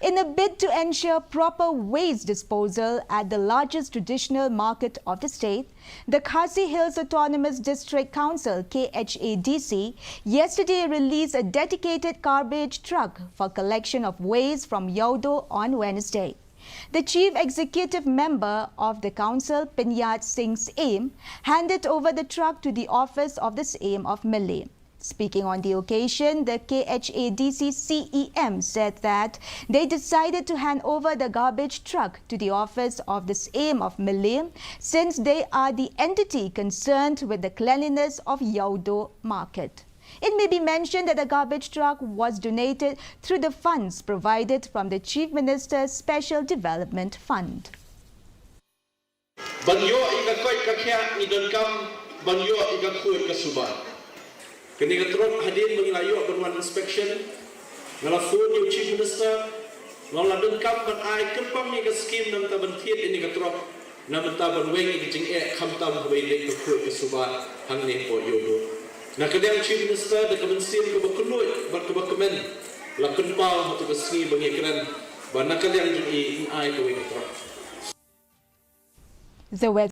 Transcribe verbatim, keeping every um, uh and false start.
In a bid to ensure proper waste disposal at the largest traditional market of the state, the Khasi Hills Autonomous District Council, K H A D C, yesterday released a dedicated garbage truck for collection of waste from Yawdo on Wednesday. The chief executive member of the council, Pyniat Singh Syiem, handed over the truck to the office of the Syiem of Mylliem. Speaking on the occasion, the K H A D C C E M said that they decided to hand over the garbage truck to the office of the Syiem of Mylliem, since they are the entity concerned with the cleanliness of Yawdo market. It may be mentioned that the garbage truck was donated through the funds provided from the Chief Minister's Special Development Fund. Ban ïoh ïa ka koit ka khiah ngi donkam ban ïoh ïa ka khuid ka suba. Kane ka trok hadien ba ngi la ïoh ban wan inspection, nga la phone ïa u Chief Minister, nga la donkam ban ai kyrpang ïa ka skim na bynta ban thied ïa ka trok, na bynta ban weng ïa ka jingeh khamtam haba ïaleh ka khuid ka suba hangne hapoh Yawdo. Na ka liang Chief Minister, da ka mynsiem kaba kylluid bad kaba kmen, la pynpaw ha katu ka sngi ba ngi kren ba na ka liang jong i yn ai kawei ka trok. The weather.